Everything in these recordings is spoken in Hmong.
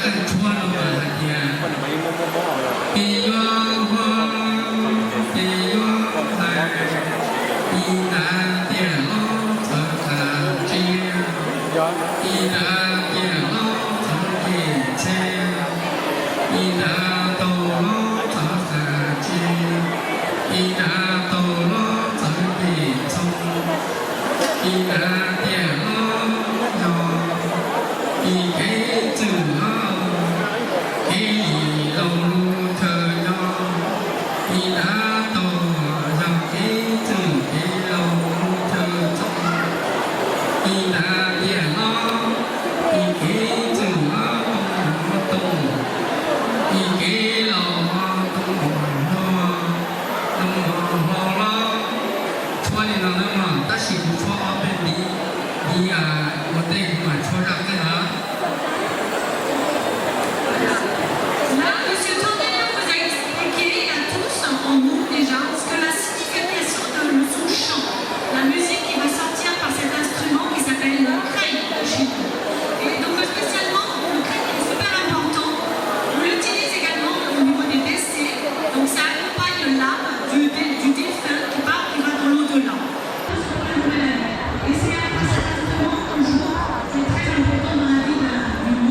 Tshuab no mas hais tias, peb yuav hu, peb yuav hais, ib nta tiaj lob txawv qas tsi, ib nta tiaj lob txawv kev tsheb, ib nta taug lob txawv qas tsi, ib nta taug lob txawv kev tshoo, ib nta tiaj lob yog ib kev txwm los, kev lis laus lub chaw nyob, ib nta taug yog kev txwm kev laus lub chaw tshoo, ib nta tiaj lob, ib kev txwm los toog toog, ib kev laus los toog hlo, toog hlo los. Tshuab li no na mog, tab sis kuv tshuab ob peb ntiv, ntiv ua ntej kuv mam tshuab zaj qeej na. Là, monsieur Tournellac vous a expliqué à tous en mots déjà ce que la signification de son chant, la musique qui va sortir par cet instrument qui s'appelle le khay de chez nous. Et donc spécialement, le khay est super important. On l'utilise également au niveau des décès. Donc ça accompagne l'âme du, du défunt qui part, qui va dans l'au-delà. Et c'est un, c'est un instrument, un jour, qui est très important dans la vie d'un, d'une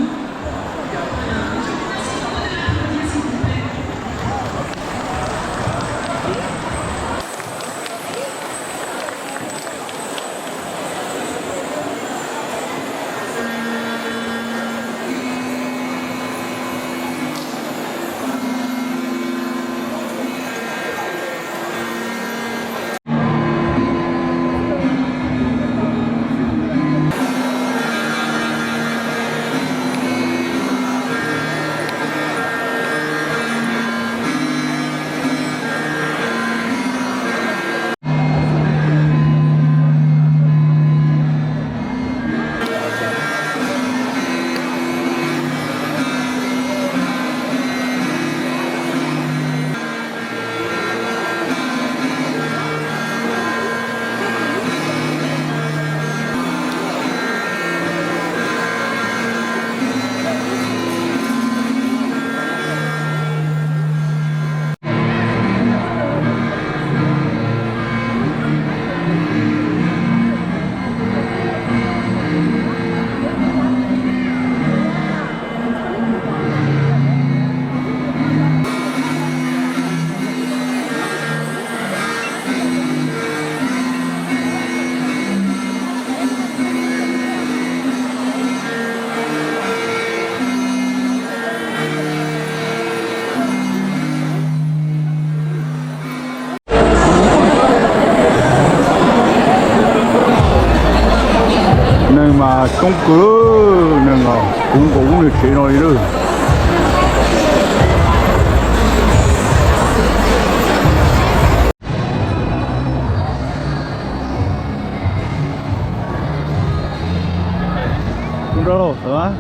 Neeg mas coob kawg, neeg os, puv nkaus lub niag tsev no li lawm. Tus nrog laus xav,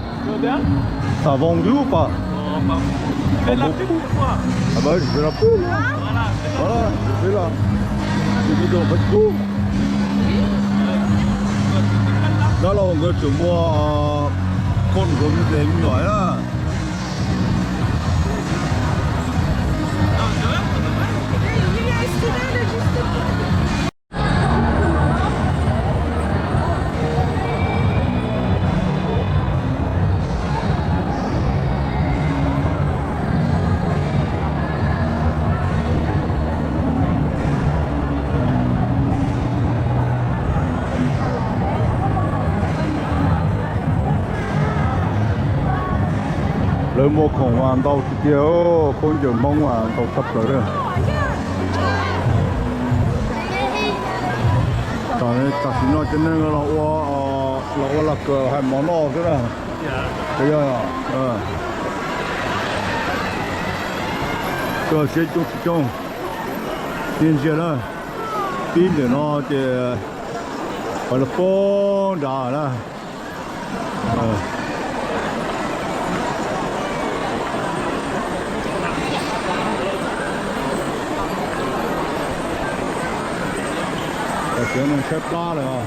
xav voos yub pas. Dab laug nkawd tseem muaj khoom rau me tes me nyuam na. Lawv muaj khoom mas ntau tiag tiag, khaub ncaws Hmoob mas ntau tshaj plaws li. Tam sim no cov neeg los ua, los ua lag kawm hais mov noj xwb na. Kawm siab coob tsis coob, tiag ntsia na. Pib ntawm no ces pais los poob nrad na. Tam sim no neeg tshaib plab lawm os.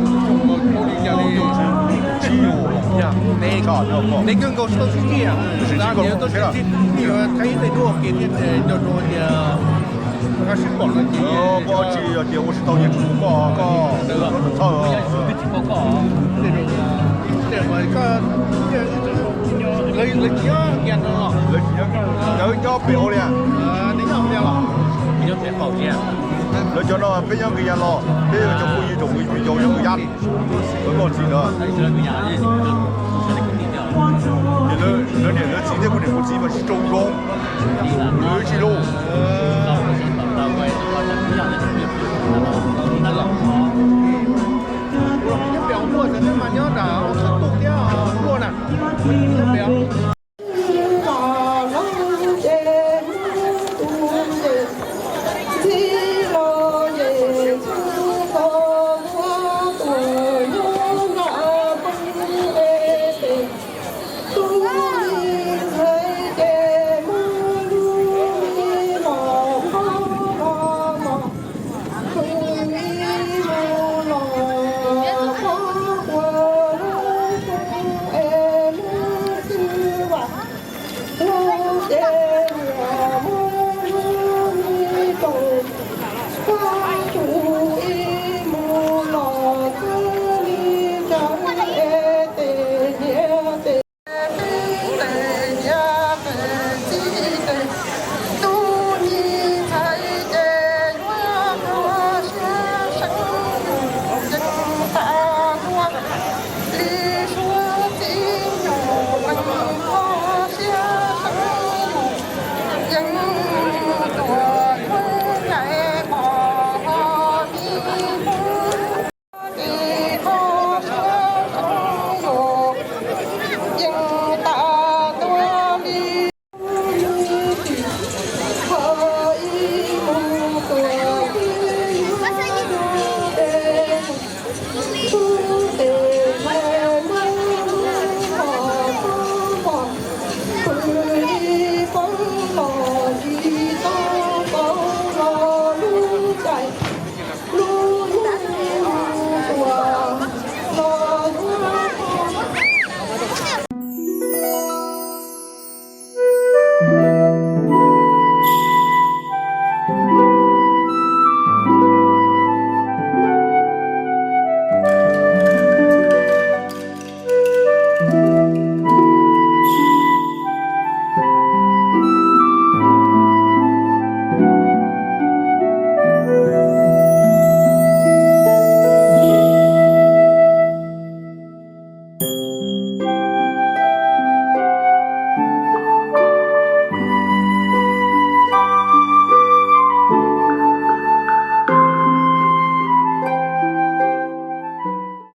Neb kawg nkaus tsis tau sib ntsib, tau sib ntsib, qhia ib tej duab ua ke thiab, nco rau tias qhov sib pom no ces koj tsis yog tias ua tsis tau nyias tsis pom koj, koj txhawj. Lawv tsis nyob, lawv nyob pem ua li, lawv cov no peb nyob nqis yas los, peb yuav cov phooj ywg tsoom nqis yas, cov yog nqis yas, lawv koj txiv ntawd. Ces lawv niam lawv txiv thiab kuv niam kuv txiv mas sib raug zoo, lawv sib hlub. Nyob pem ua luaj, nyob nram ua txhawj tuj thiab ua luaj na.